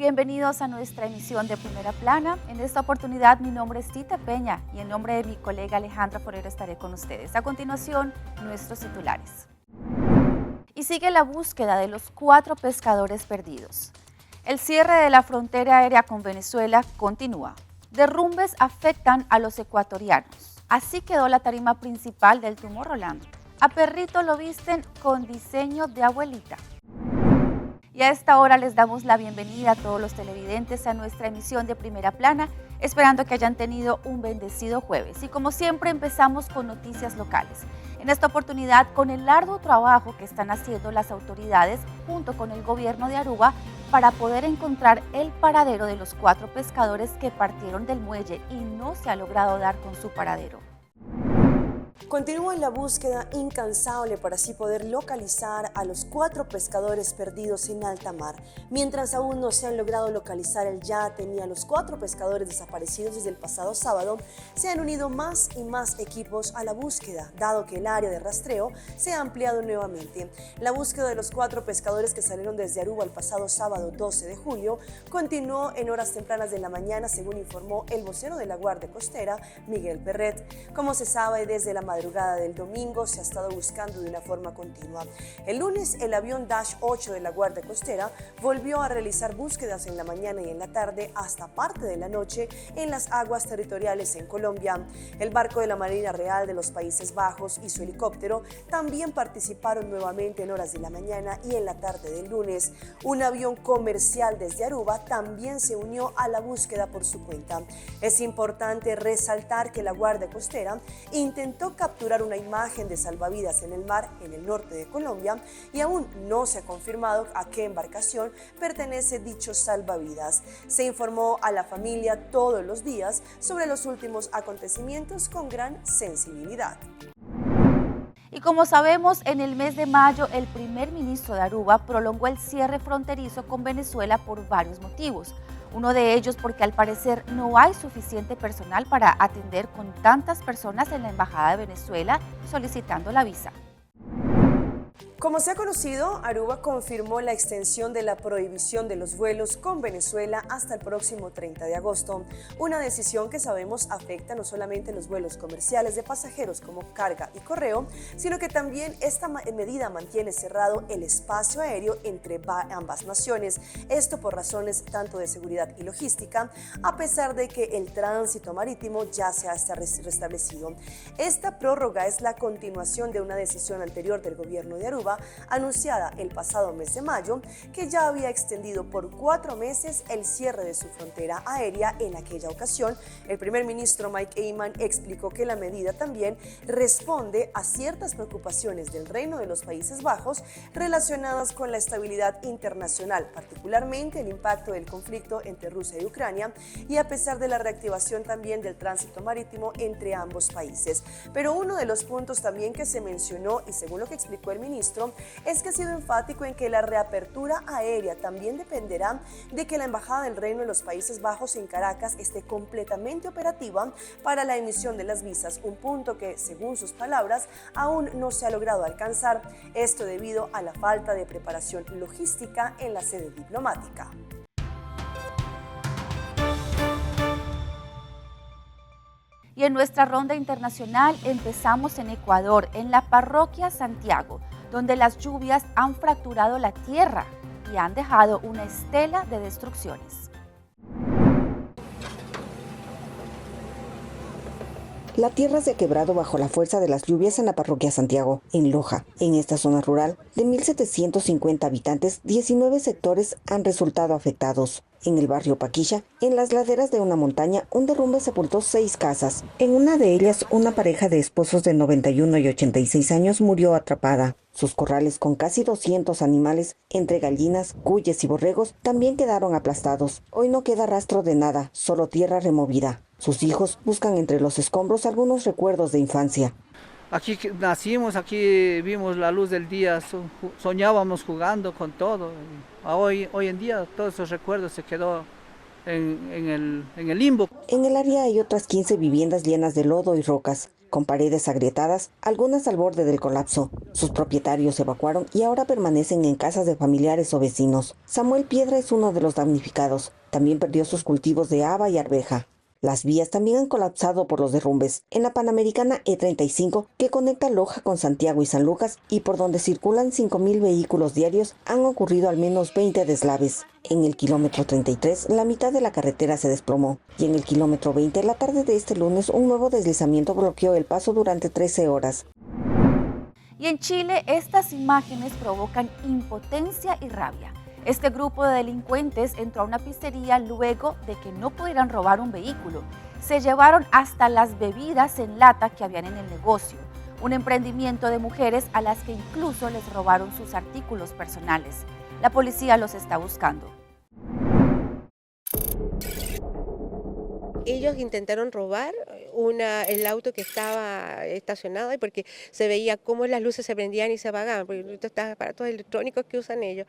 Bienvenidos a nuestra emisión de Primera Plana. En esta oportunidad mi nombre es Tita Peña y en nombre de mi colega Alejandra Forero estaré con ustedes. A continuación, nuestros titulares. Y sigue la búsqueda de los cuatro pescadores perdidos. El cierre de la frontera aérea con Venezuela continúa. Derrumbes afectan a los ecuatorianos. Así quedó la tarima principal del Tomorrowland. A perrito lo visten con diseño de abuelita. Y a esta hora les damos la bienvenida a todos los televidentes a nuestra emisión de Primera Plana, esperando que hayan tenido un bendecido jueves. Y como siempre empezamos con noticias locales. En esta oportunidad, con el arduo trabajo que están haciendo las autoridades junto con el gobierno de Aruba para poder encontrar el paradero de los cuatro pescadores que partieron del muelle y no se ha logrado dar con su paradero. Continúa la búsqueda incansable para así poder localizar a los cuatro pescadores perdidos en alta mar. Mientras aún no se han logrado localizar el yate ni a los cuatro pescadores desaparecidos desde el pasado sábado, se han unido más y más equipos a la búsqueda, dado que el área de rastreo se ha ampliado nuevamente. La búsqueda de los cuatro pescadores que salieron desde Aruba el pasado sábado 12 de julio continuó en horas tempranas de la mañana, según informó el vocero de la Guardia Costera, Miguel Perret. Como se sabe, desde la madrugada del domingo se ha estado buscando de una forma continua. El lunes, el avión Dash 8 de la Guardia Costera volvió a realizar búsquedas en la mañana y en la tarde hasta parte de la noche en las aguas territoriales en Colombia. El barco de la Marina Real de los Países Bajos y su helicóptero también participaron nuevamente en horas de la mañana y en la tarde del lunes. Un avión comercial desde Aruba también se unió a la búsqueda por su cuenta. Es importante resaltar que la Guardia Costera intentó capturar una imagen de salvavidas en el mar en el norte de Colombia y aún no se ha confirmado a qué embarcación pertenece dicho salvavidas. Se informó a la familia todos los días sobre los últimos acontecimientos con gran sensibilidad. Y como sabemos, en el mes de mayo el primer ministro de Aruba prolongó el cierre fronterizo con Venezuela por varios motivos. Uno de ellos porque al parecer no hay suficiente personal para atender con tantas personas en la Embajada de Venezuela solicitando la visa. Como se ha conocido, Aruba confirmó la extensión de la prohibición de los vuelos con Venezuela hasta el próximo 30 de agosto. Una decisión que sabemos afecta no solamente los vuelos comerciales de pasajeros como carga y correo, sino que también esta medida mantiene cerrado el espacio aéreo entre ambas naciones. Esto por razones tanto de seguridad y logística, a pesar de que el tránsito marítimo ya se ha restablecido. Esta prórroga es la continuación de una decisión anterior del gobierno de Aruba anunciada el pasado mes de mayo, que ya había extendido por 4 meses el cierre de su frontera aérea. En aquella ocasión, el primer ministro Mike Eman explicó que la medida también responde a ciertas preocupaciones del Reino de los Países Bajos relacionadas con la estabilidad internacional, particularmente el impacto del conflicto entre Rusia y Ucrania, y a pesar de la reactivación también del tránsito marítimo entre ambos países. Pero uno de los puntos también que se mencionó, y según lo que explicó el ministro, es que ha sido enfático en que la reapertura aérea también dependerá de que la Embajada del Reino de los Países Bajos en Caracas esté completamente operativa para la emisión de las visas, un punto que, según sus palabras, aún no se ha logrado alcanzar, esto debido a la falta de preparación logística en la sede diplomática. Y en nuestra ronda internacional empezamos en Ecuador, en la parroquia Santiago, donde las lluvias han fracturado la tierra y han dejado una estela de destrucciones. La tierra se ha quebrado bajo la fuerza de las lluvias en la parroquia Santiago, en Loja. En esta zona rural, de 1.750 habitantes, 19 sectores han resultado afectados. En el barrio Paquisha, en las laderas de una montaña, un derrumbe sepultó 6 casas. En una de ellas, una pareja de esposos de 91 y 86 años murió atrapada. Sus corrales con casi 200 animales, entre gallinas, cuyes y borregos, también quedaron aplastados. Hoy no queda rastro de nada, solo tierra removida. Sus hijos buscan entre los escombros algunos recuerdos de infancia. Aquí nacimos, aquí vimos la luz del día, soñábamos jugando con todo. Hoy en día todos esos recuerdos se quedó en el limbo. En el área hay otras 15 viviendas llenas de lodo y rocas. con paredes agrietadas, algunas al borde del colapso. Sus propietarios evacuaron y ahora permanecen en casas de familiares o vecinos. Samuel Piedra es uno de los damnificados. También perdió sus cultivos de haba y arveja. Las vías también han colapsado por los derrumbes. En la Panamericana E35, que conecta Loja con Santiago y San Lucas y por donde circulan 5.000 vehículos diarios, han ocurrido al menos 20 deslaves. En el kilómetro 33, la mitad de la carretera se desplomó. Y en el kilómetro 20, la tarde de este lunes, un nuevo deslizamiento bloqueó el paso durante 13 horas. Y en Chile, estas imágenes provocan impotencia y rabia. Este grupo de delincuentes entró a una pizzería luego de que no pudieran robar un vehículo. Se llevaron hasta las bebidas en lata que habían en el negocio. Un emprendimiento de mujeres a las que incluso les robaron sus artículos personales. La policía los está buscando. Ellos intentaron robar el auto que estaba estacionado ahí porque se veía cómo las luces se prendían y se apagaban, porque estos aparatos electrónicos que usan ellos.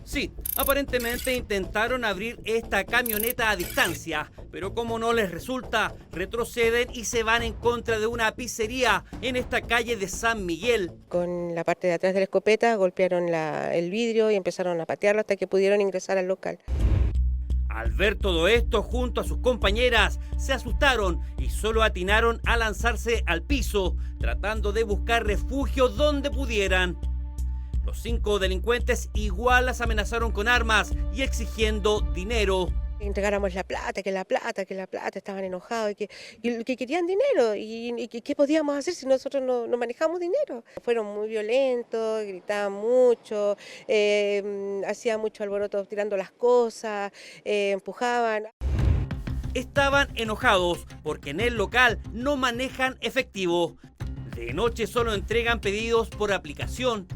Sí, aparentemente intentaron abrir esta camioneta a distancia, pero como no les resulta, retroceden y se van en contra de una pizzería en esta calle de San Miguel. Con la parte de atrás de la escopeta golpearon el vidrio y empezaron a patearlo hasta que pudieron ingresar al local. Al ver todo esto, junto a sus compañeras, se asustaron y solo atinaron a lanzarse al piso, tratando de buscar refugio donde pudieran. Los 5 delincuentes igual las amenazaron con armas y exigiendo dinero. Entregáramos la plata, que la plata, que la plata, estaban enojados y que querían dinero y que qué podíamos hacer si nosotros no manejamos dinero. Fueron muy violentos, gritaban mucho, hacían mucho alboroto tirando las cosas, empujaban. Estaban enojados porque en el local no manejan efectivo. De noche solo entregan pedidos por aplicación.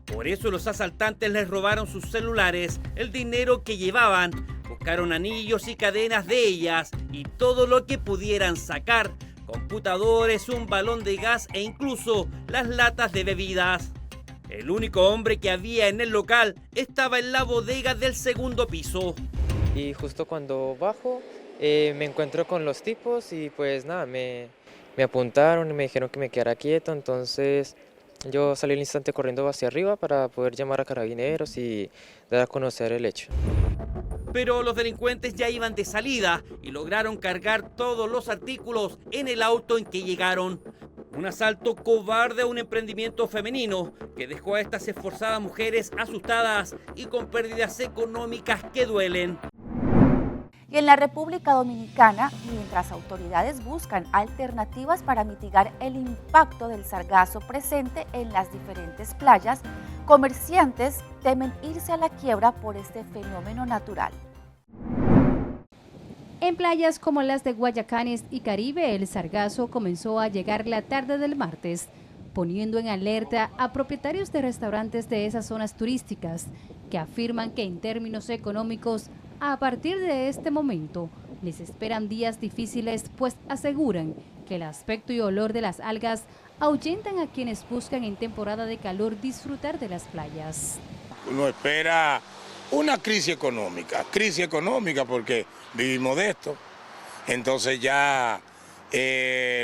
Por eso los asaltantes les robaron sus celulares, el dinero que llevaban, buscaron anillos y cadenas de ellas y todo lo que pudieran sacar, computadores, un balón de gas e incluso las latas de bebidas. El único hombre que había en el local estaba en la bodega del segundo piso. Y justo cuando bajo me encuentro con los tipos y me apuntaron y me dijeron que me quedara quieto, entonces yo salí al instante corriendo hacia arriba para poder llamar a carabineros y dar a conocer el hecho. Pero los delincuentes ya iban de salida y lograron cargar todos los artículos en el auto en que llegaron. Un asalto cobarde a un emprendimiento femenino que dejó a estas esforzadas mujeres asustadas y con pérdidas económicas que duelen. Y en la República Dominicana, mientras autoridades buscan alternativas para mitigar el impacto del sargazo presente en las diferentes playas, comerciantes temen irse a la quiebra por este fenómeno natural. En playas como las de Guayacanes y Caribe, el sargazo comenzó a llegar la tarde del martes, poniendo en alerta a propietarios de restaurantes de esas zonas turísticas, que afirman que en términos económicos, a partir de este momento, les esperan días difíciles, pues aseguran que el aspecto y olor de las algas ahuyentan a quienes buscan en temporada de calor disfrutar de las playas. Uno espera una crisis económica, crisis económica porque vivimos de esto, entonces ya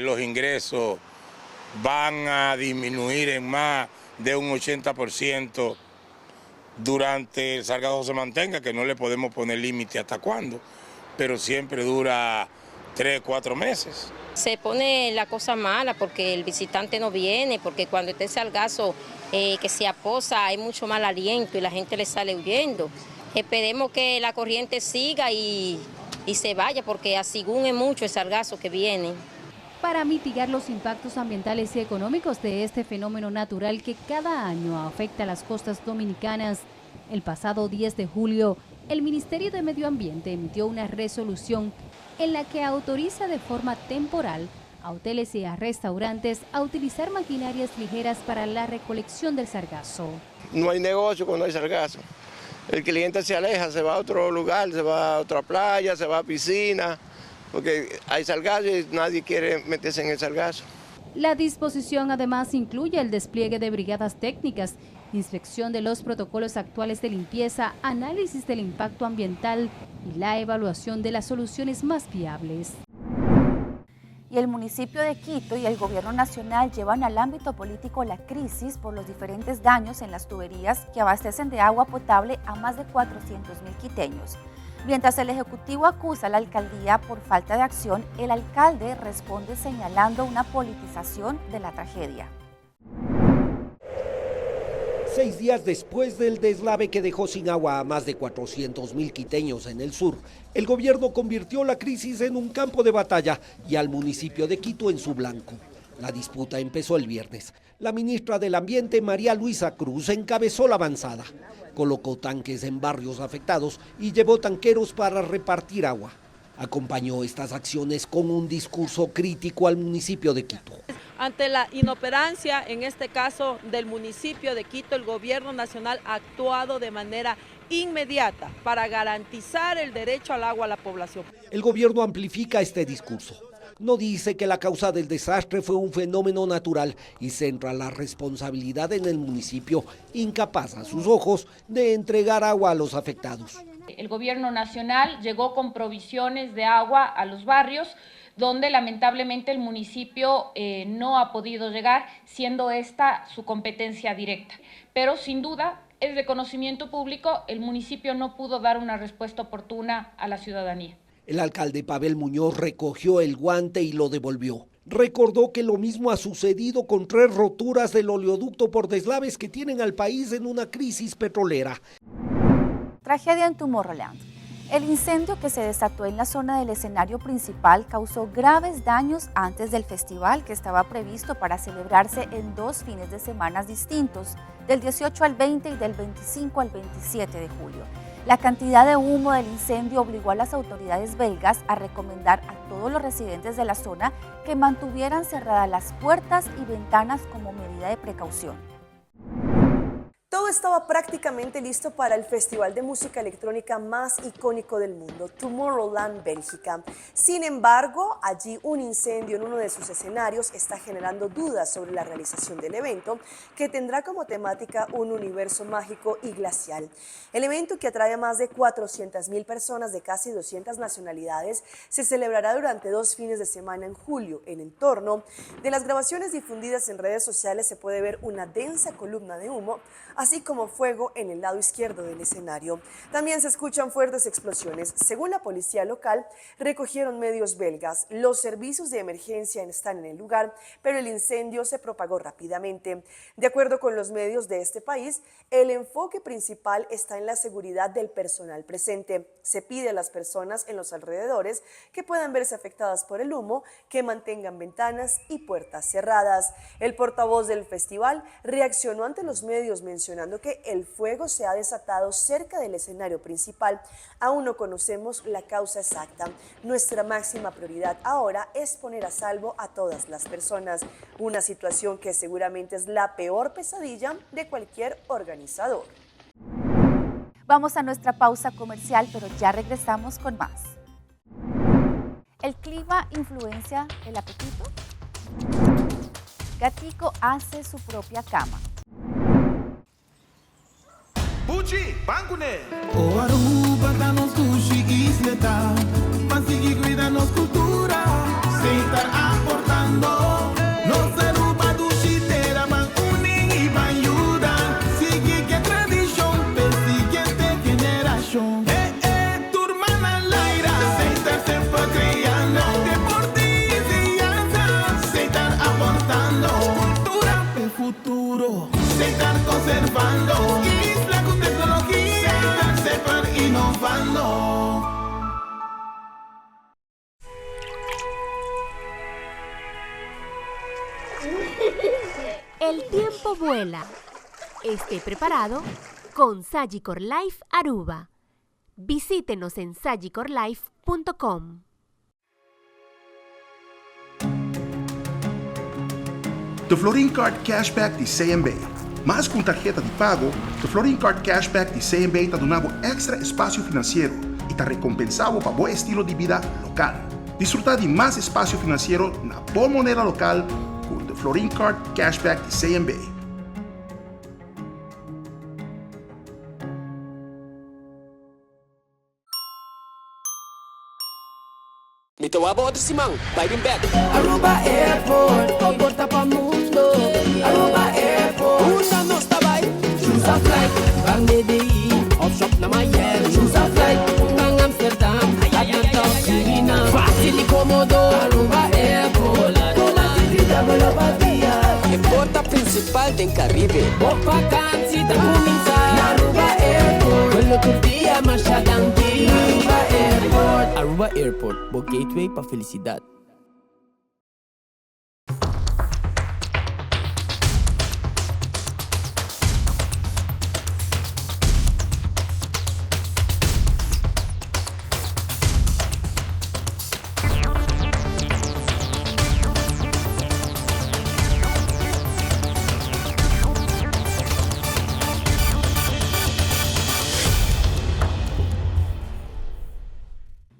los ingresos van a disminuir en más de un 80% durante el sargazo se mantenga, que no le podemos poner límite hasta cuándo, pero siempre dura 3, 4 meses. Se pone la cosa mala porque el visitante no viene, porque cuando está el sargazo que se aposa hay mucho mal aliento y la gente le sale huyendo. Esperemos que la corriente siga y se vaya, porque así es mucho el sargazo que viene. Para mitigar los impactos ambientales y económicos de este fenómeno natural que cada año afecta a las costas dominicanas, el pasado 10 de julio, el Ministerio de Medio Ambiente emitió una resolución en la que autoriza de forma temporal a hoteles y a restaurantes a utilizar maquinarias ligeras para la recolección del sargazo. No hay negocio cuando hay sargazo. El cliente se aleja, se va a otro lugar, se va a otra playa, se va a piscina, porque hay sargazo y nadie quiere meterse en el sargazo. La disposición además incluye el despliegue de brigadas técnicas, inspección de los protocolos actuales de limpieza, análisis del impacto ambiental y la evaluación de las soluciones más viables. Y el municipio de Quito y el gobierno nacional llevan al ámbito político la crisis por los diferentes daños en las tuberías que abastecen de agua potable a más de 400.000 quiteños. Mientras el Ejecutivo acusa a la alcaldía por falta de acción, el alcalde responde señalando una politización de la tragedia. 6 días después del deslave que dejó sin agua a más de 400.000 quiteños en el sur, el gobierno convirtió la crisis en un campo de batalla y al municipio de Quito en su blanco. La disputa empezó el viernes. La ministra del Ambiente, María Luisa Cruz, encabezó la avanzada. Colocó tanques en barrios afectados y llevó tanqueros para repartir agua. Acompañó estas acciones con un discurso crítico al municipio de Quito. Ante la inoperancia, en este caso del municipio de Quito, el gobierno nacional ha actuado de manera inmediata para garantizar el derecho al agua a la población. El gobierno amplifica este discurso. No dice que la causa del desastre fue un fenómeno natural y centra la responsabilidad en el municipio, incapaz a sus ojos de entregar agua a los afectados. El gobierno nacional llegó con provisiones de agua a los barrios, donde lamentablemente el municipio no ha podido llegar, siendo esta su competencia directa. Pero sin duda es de conocimiento público, el municipio no pudo dar una respuesta oportuna a la ciudadanía. El alcalde Pavel Muñoz recogió el guante y lo devolvió. Recordó que lo mismo ha sucedido con 3 roturas del oleoducto por deslaves que tienen al país en una crisis petrolera. Tragedia en Tomorrowland. El incendio que se desató en la zona del escenario principal causó graves daños antes del festival que estaba previsto para celebrarse en 2 fines de semana distintos, del 18 al 20 y del 25 al 27 de julio. La cantidad de humo del incendio obligó a las autoridades belgas a recomendar a todos los residentes de la zona que mantuvieran cerradas las puertas y ventanas como medida de precaución. Todo estaba prácticamente listo para el festival de música electrónica más icónico del mundo, Tomorrowland, Bélgica. Sin embargo, allí un incendio en uno de sus escenarios está generando dudas sobre la realización del evento, que tendrá como temática un universo mágico y glacial. El evento, que atrae a más de 400.000 personas de casi 200 nacionalidades, se celebrará durante 2 fines de semana en julio. En entorno de las grabaciones difundidas en redes sociales se puede ver una densa columna de humo, así como fuego en el lado izquierdo del escenario. También se escuchan fuertes explosiones. Según la policía local, recogieron medios belgas. Los servicios de emergencia están en el lugar, pero el incendio se propagó rápidamente. De acuerdo con los medios de este país, el enfoque principal está en la seguridad del personal presente. Se pide a las personas en los alrededores que puedan verse afectadas por el humo que mantengan ventanas y puertas cerradas. El portavoz del festival reaccionó ante los medios mencionando que el fuego se ha desatado cerca del escenario principal. Aún no conocemos la causa exacta. Nuestra máxima prioridad ahora es poner a salvo a todas las personas, una situación que seguramente es la peor pesadilla de cualquier organizador. Vamos a nuestra pausa comercial, pero ya regresamos con más. ¿El clima influencia el apetito? Gatico hace su propia cama. Buchi, bancune. O Aruba, danos dushi isleta. Pan sigui cuida nos cultura. Seitar aportando. Nos Aruba dushi tera man uni y van ayuda. Sigue que tradición, pe siguiente generación. Tu hermana Laira. Seitar sempre creando. Deporte y enseñanza. Seitar aportando. Cultura pe futuro. Seitar conservando. Isla con tecnología. Seitar sempre innovando. El tiempo vuela. Esté preparado con Sagicor Life Aruba. Visítenos en sagicor life punto com. The Florin Card Cashback di CMB. Mas cu un tarheta di pago, The Florin Card Cashback di CMB ta duna bo extra espacio financiero y ta recompensa bo pa bo estilo di bida local. Disfruta di mas espacio financiero na bo moneda local cu The Florin Card Cashback di CMB. Mi ta wak Wak bo otro siman. Bai bin bek. Aruba Airport, bo porta pa mundo. Aruba Airport, unda nos ta bai? Choose a flight, ban BDI of shop na Miami. Choose a flight, ban Amsterdam, Atlanta of Suriname. Facil y comodo, Aruba Airport. Tuma actividad bo lo papia. E porta principal den Caribe. Bo vakantie ta cuminsa na Aruba Airport. Vuelo tur dia, masha danki. Aruba Airport. Aruba Airport, bo gateway pa felicidad.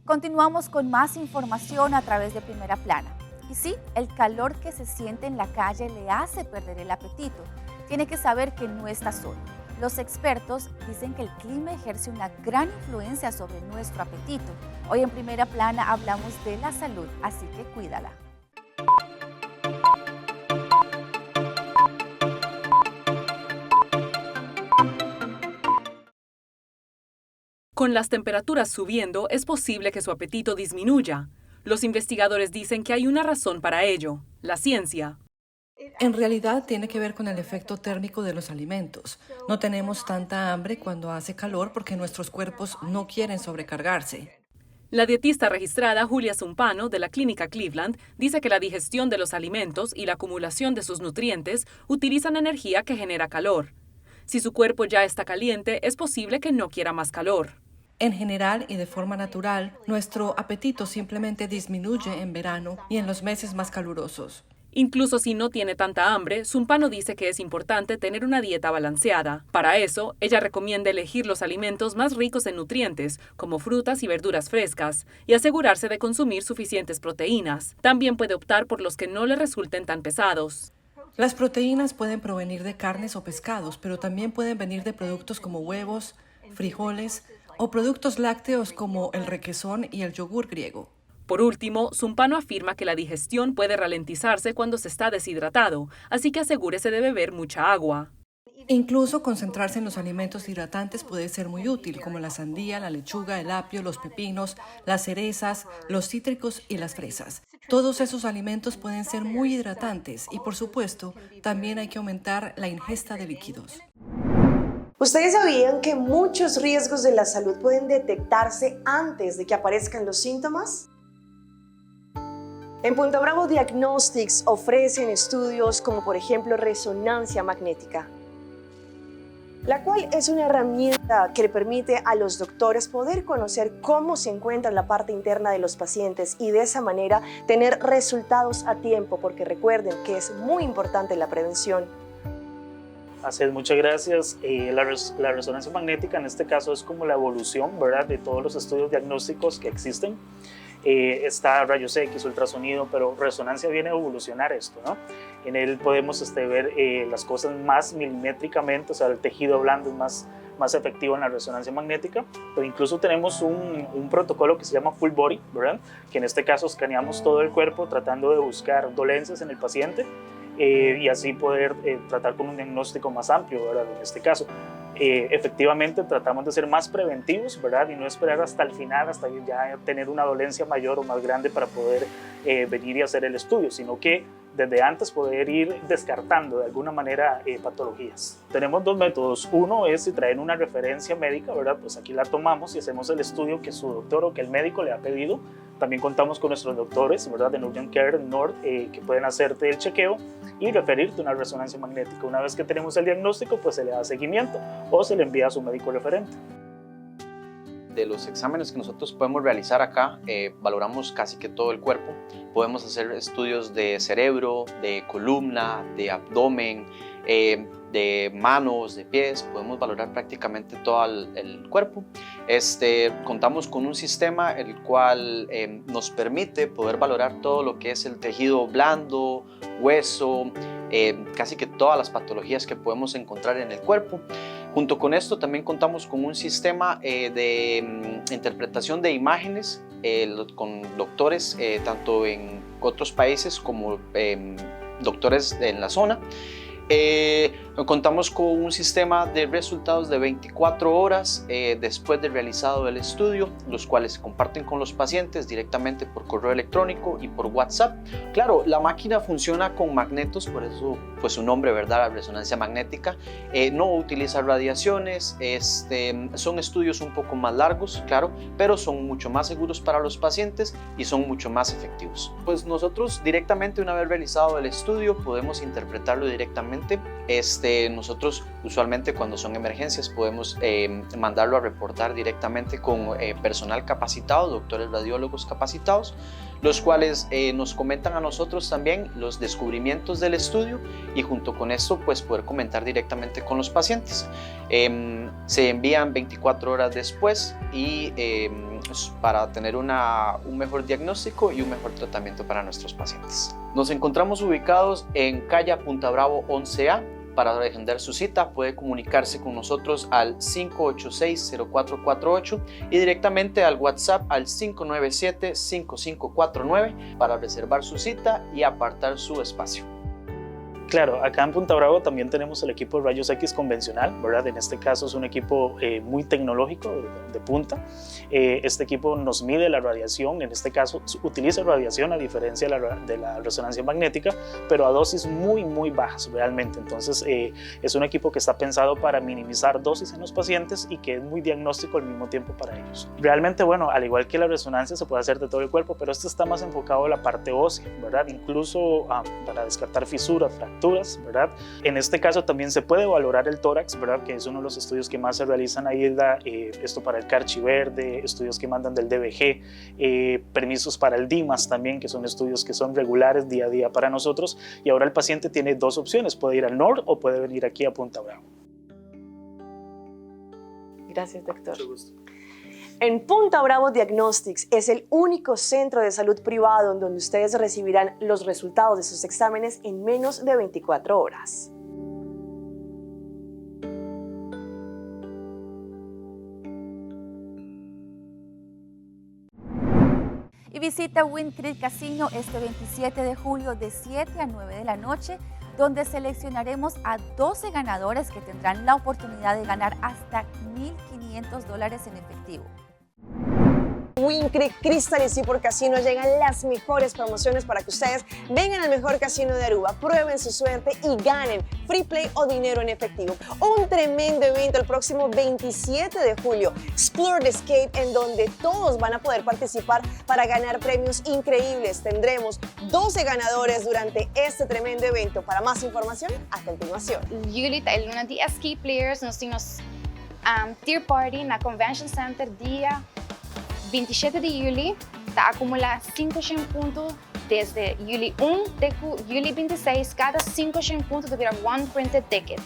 Continuamos con más información a través de Primera Plana. Y sí, el calor que se siente en la calle le hace perder el apetito. Tiene que saber que no está solo. Los expertos dicen que el clima ejerce una gran influencia sobre nuestro apetito. Hoy en Primera Plana hablamos de la salud, así que cuídala. Con las temperaturas subiendo, es posible que su apetito disminuya. Los investigadores dicen que hay una razón para ello, la ciencia. En realidad tiene que ver con el efecto térmico de los alimentos. No tenemos tanta hambre cuando hace calor porque nuestros cuerpos no quieren sobrecargarse. La dietista registrada Julia Zumpano de la Clínica Cleveland dice que la digestión de los alimentos y la acumulación de sus nutrientes utilizan energía que genera calor. Si su cuerpo ya está caliente, es posible que no quiera más calor. En general y de forma natural, nuestro apetito simplemente disminuye en verano y en los meses más calurosos. Incluso si no tiene tanta hambre, Zumpano dice que es importante tener una dieta balanceada. Para eso, ella recomienda elegir los alimentos más ricos en nutrientes, como frutas y verduras frescas, y asegurarse de consumir suficientes proteínas. También puede optar por los que no le resulten tan pesados. Las proteínas pueden provenir de carnes o pescados, pero también pueden venir de productos como huevos, frijoles o productos lácteos como el requesón y el yogur griego. Por último, Zumpano afirma que la digestión puede ralentizarse cuando se está deshidratado, así que asegúrese de beber mucha agua. Incluso concentrarse en los alimentos hidratantes puede ser muy útil, como la sandía, la lechuga, el apio, los pepinos, las cerezas, los cítricos y las fresas. Todos esos alimentos pueden ser muy hidratantes y, por supuesto, también hay que aumentar la ingesta de líquidos. ¿Ustedes sabían que muchos riesgos de la salud pueden detectarse antes de que aparezcan los síntomas? En Punto Bravo Diagnostics ofrecen estudios como por ejemplo resonancia magnética, la cual es una herramienta que le permite a los doctores poder conocer cómo se encuentra la parte interna de los pacientes y de esa manera tener resultados a tiempo, porque recuerden que es muy importante la prevención. Así es, muchas gracias. La resonancia magnética en este caso es como la evolución, ¿verdad?, de todos los estudios diagnósticos que existen. Está rayos X, ultrasonido, pero resonancia viene a evolucionar esto, ¿no? En él podemos ver las cosas más milimétricamente, el tejido blando es más efectivo en la resonancia magnética, pero incluso tenemos un protocolo que se llama full body, ¿verdad? Que en este caso escaneamos todo el cuerpo tratando de buscar dolencias en el paciente y así poder tratar con un diagnóstico más amplio, ¿verdad? En este caso. Efectivamente tratamos de ser más preventivos, ¿verdad? Y no esperar hasta el final, hasta ya tener una dolencia mayor o más grande para poder venir y hacer el estudio, sino que desde antes poder ir descartando de alguna manera patologías. Tenemos dos métodos. Uno es si traen una referencia médica, ¿verdad? Pues aquí la tomamos y hacemos el estudio que su doctor o que el médico le ha pedido. También contamos con nuestros doctores, ¿verdad? En Urgent Care North, que pueden hacerte el chequeo y referirte a una resonancia magnética. Una vez que tenemos el diagnóstico, se le da seguimiento o se le envía a su médico referente. De los exámenes que nosotros podemos realizar acá, valoramos casi que todo el cuerpo. Podemos hacer estudios de cerebro, de columna, de abdomen, de manos, de pies. Podemos valorar prácticamente todo el cuerpo. Contamos con un sistema el cual nos permite poder valorar todo lo que es el tejido blando, hueso, casi que todas las patologías que podemos encontrar en el cuerpo. Junto con esto también contamos con un sistema eh, de mm, interpretación de imágenes eh, con doctores eh, tanto en otros países como em, doctores en la zona. Eh, contamos con un sistema de resultados de 24 horas eh, después de realizado el estudio, los cuales se comparten con los pacientes directamente por correo electrónico y por WhatsApp. Claro, la máquina funciona con magnetos, por eso pues su nombre, ¿verdad? La resonancia magnética. Eh, no utiliza radiaciones, este, son estudios un poco más largos, claro, pero son mucho más seguros para los pacientes y son mucho más efectivos. Pues nosotros directamente una vez realizado el estudio podemos interpretarlo directamente. Este, nosotros usualmente cuando son emergencias podemos eh, mandarlo a reportar directamente con eh, personal capacitado, doctores radiólogos capacitados, los cuales eh, nos comentan a nosotros también los descubrimientos del estudio y junto con esto pues poder comentar directamente con los pacientes. Em, se envían 24 horas después y em, para tener una, un mejor diagnóstico y un mejor tratamiento para nuestros pacientes. Nos encontramos ubicados en calle Punta Bravo 11A para agendar su cita puede comunicarse con nosotros al 586-0448 y directamente al WhatsApp al 597-5549 para reservar su cita y apartar su espacio. Claro, acá en Punta Bravo también tenemos el equipo de rayos X convencional, ¿verdad? En este caso es un equipo eh, muy tecnológico de, punta. Eh, este equipo nos mide la radiación, en este caso utiliza radiación a diferencia de la, resonancia magnética, pero a dosis muy, muy bajas realmente. Entonces eh, es un equipo que está pensado para minimizar dosis en los pacientes y que es muy diagnóstico al mismo tiempo para ellos. Realmente, bueno, al igual que la resonancia se puede hacer de todo el cuerpo, pero este está más enfocado a la parte ósea, ¿verdad? Incluso ah, para descartar fisuras, fracturas ¿verdad? En este caso también se puede valorar el tórax, ¿verdad? Que es uno de los estudios que más se realizan ahí, eh, esto para el Carchi Verde, estudios que mandan del DBG, eh, permisos para el DIMAS también, que son estudios que son regulares día a día para nosotros. Y ahora el paciente tiene dos opciones, puede ir al NOR o puede venir aquí a Punta Bravo. Gracias, doctor. En Punta Bravo Diagnostics es el único centro de salud privado en donde ustedes recibirán los resultados de sus exámenes en menos de 24 horas. Y visita Wind Creek Casino este 27 de julio de 7 a 9 de la noche, donde seleccionaremos a 12 ganadores que tendrán la oportunidad de ganar hasta 1.500 dólares en efectivo. Wind Creek Crystal y Seaport Casino llegan las mejores promociones para que ustedes vengan al mejor casino de Aruba, prueben su suerte y ganen free play o dinero en efectivo. Un tremendo evento el próximo 27 de julio, Explore the Escape, en donde todos van a poder participar para ganar premios increíbles. Tendremos 12 ganadores durante este tremendo evento. Para más información, a continuación. Juli ta e luna di Escape Players, nos tin nos Tier Party na Convention Center dia 27 di juli. Ta acumula 500 punto desde juli 1 te cu juli 26, cada 500 punto ta bira one printed ticket.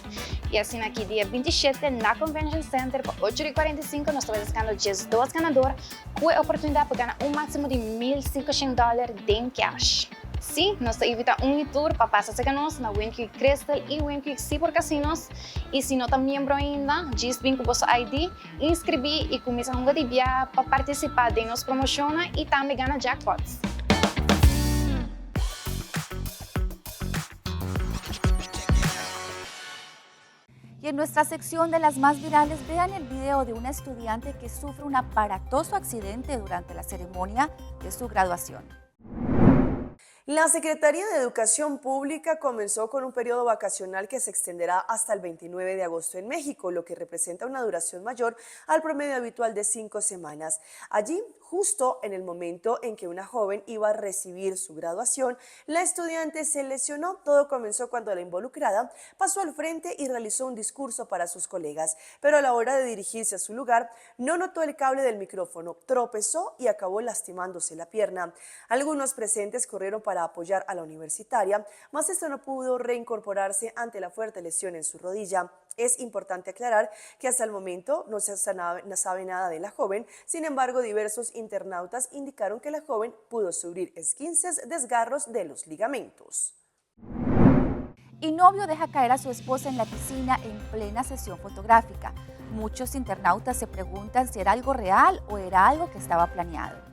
Y asina aki dia 27 na Convention Center pa ocho di 45 nos ta bay buscando 12 ganador cu e oportunidad pa gana un maximo di 1500 dollar den cash. Sí, nos ta invita un y tur pa pasa cerca nos na Wind Creek Crystal y Wind Creek Seaport Casinos y si no ta miembro ainda, djis bin cu boso ID, inscribi y cuminsa hunga di bia pa participa den nos promocionnan y tambe gana jackpots. Y en nuestra sección de las más virales, vean el video de una estudiante que sufre un aparatoso accidente durante la ceremonia de su graduación. La Secretaría de Educación Pública comenzó con un periodo vacacional que se extenderá hasta el 29 de agosto en México, lo que representa una duración mayor al promedio habitual de 5 semanas. Allí, justo en el momento en que una joven iba a recibir su graduación, la estudiante se lesionó. Todo comenzó cuando la involucrada pasó al frente y realizó un discurso para sus colegas, pero a la hora de dirigirse a su lugar, no notó el cable del micrófono, tropezó y acabó lastimándose la pierna. Algunos presentes corrieron para apoyar a la universitaria, mas esto no pudo reincorporarse ante la fuerte lesión en su rodilla. Es importante aclarar que hasta el momento no se sabe nada de la joven, sin embargo diversos internautas indicaron que la joven pudo sufrir esguinces, desgarros de los ligamentos. Y novio deja caer a su esposa en la piscina en plena sesión fotográfica. Muchos internautas se preguntan si era algo real o era algo que estaba planeado.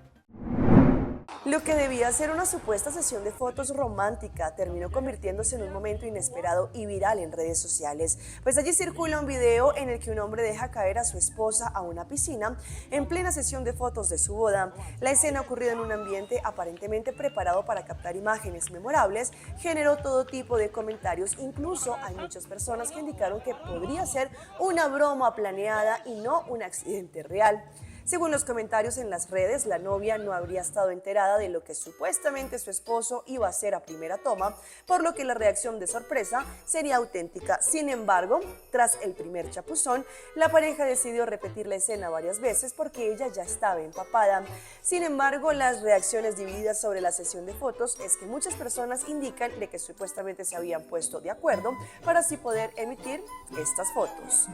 Lo que debía ser una supuesta sesión de fotos romántica terminó convirtiéndose en un momento inesperado y viral en redes sociales. Pues allí circula un video en el que un hombre deja caer a su esposa a una piscina en plena sesión de fotos de su boda. La escena ocurrida en un ambiente aparentemente preparado para captar imágenes memorables generó todo tipo de comentarios. Incluso hay muchas personas que indicaron que podría ser una broma planeada y no un accidente real. Según los comentarios en las redes, la novia no habría estado enterada de lo que supuestamente su esposo iba a hacer a primera toma, por lo que la reacción de sorpresa sería auténtica. Sin embargo, tras el primer chapuzón, la pareja decidió repetir la escena varias veces porque ella ya estaba empapada. Sin embargo, las reacciones divididas sobre la sesión de fotos es que muchas personas indican de que supuestamente se habían puesto de acuerdo para así poder emitir estas fotos.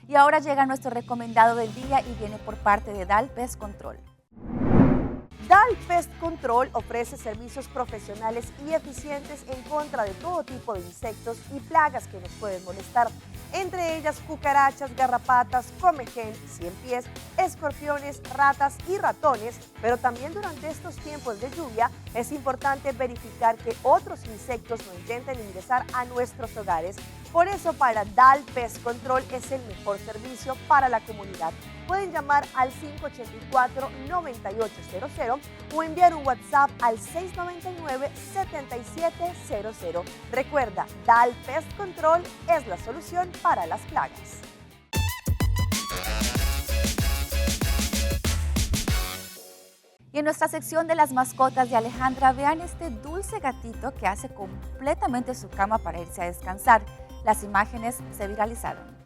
Y ahora llega nuestro recomendado del día y viene por parte de Dal Pest Control. Dal Pest Control ofrece servicios profesionales y eficientes en contra de todo tipo de insectos y plagas que nos pueden molestar, entre ellas cucarachas, garrapatas, comején, cien pies, escorpiones, ratas y ratones, pero también durante estos tiempos de lluvia es importante verificar que otros insectos no intenten ingresar a nuestros hogares. Por eso para Dal Pest Control es el mejor servicio para la comunidad. Pueden llamar al 584-9800 o enviar un WhatsApp al 699-7700. Recuerda, Dal Pest Control es la solución para las plagas. Y en nuestra sección de las mascotas de Alejandra, vean este dulce gatito que hace completamente su cama para irse a descansar. Las imágenes se viralizaron.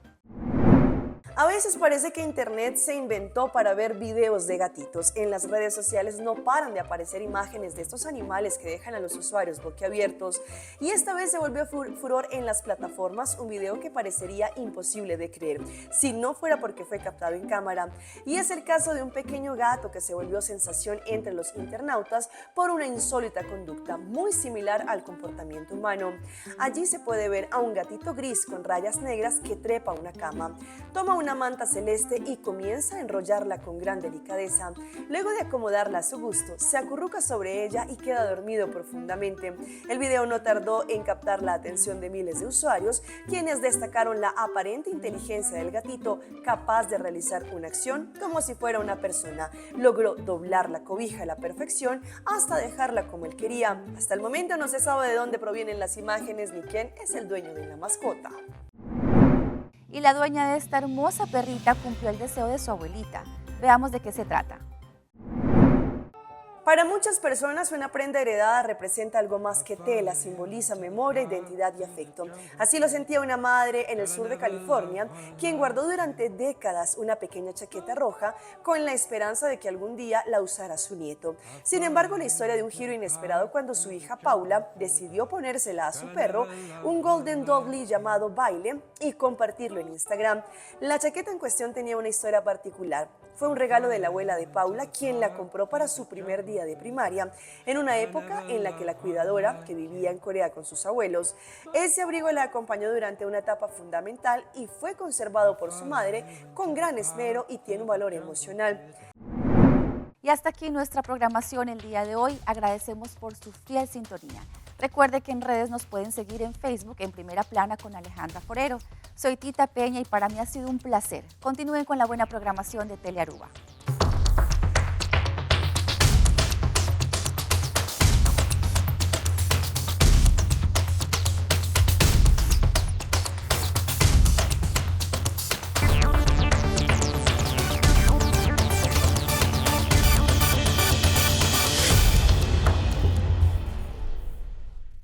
A veces parece que Internet se inventó para ver videos de gatitos. En las redes sociales no paran de aparecer imágenes de estos animales que dejan a los usuarios boquiabiertos. Y esta vez se volvió furor en las plataformas un video que parecería imposible de creer, si no fuera porque fue captado en cámara. Y es el caso de un pequeño gato que se volvió sensación entre los internautas por una insólita conducta muy similar al comportamiento humano. Allí se puede ver a un gatito gris con rayas negras que trepa una cama. Toma una manta celeste y comienza a enrollarla con gran delicadeza. Luego de acomodarla a su gusto, se acurruca sobre ella y queda dormido profundamente. El video no tardó en captar la atención de miles de usuarios, quienes destacaron la aparente inteligencia del gatito, capaz de realizar una acción como si fuera una persona. Logró doblar la cobija a la perfección hasta dejarla como él quería. Hasta el momento no se sabe de dónde provienen las imágenes ni quién es el dueño de la mascota. Y la dueña de esta hermosa perrita cumplió el deseo de su abuelita. Veamos de qué se trata. Para muchas personas, una prenda heredada representa algo más que tela, simboliza memoria, identidad y afecto. Así lo sentía una madre en el sur de California, quien guardó durante décadas una pequeña chaqueta roja con la esperanza de que algún día la usara su nieto. Sin embargo, la historia dio un giro inesperado cuando su hija Paula decidió ponérsela a su perro, un Golden Dudley llamado Baile, y compartirlo en Instagram. La chaqueta en cuestión tenía una historia particular. Fue un regalo de la abuela de Paula, quien la compró para su primer día de primaria, en una época en la que la cuidadora, que vivía en Corea con sus abuelos, ese abrigo la acompañó durante una etapa fundamental y fue conservado por su madre con gran esmero y tiene un valor emocional. Y hasta aquí nuestra programación el día de hoy. Agradecemos por su fiel sintonía. Recuerde que en redes nos pueden seguir en Facebook en Primera Plana con Alejandra Forero. Soy Tita Peña y para mí ha sido un placer. Continúen con la buena programación de Telearuba.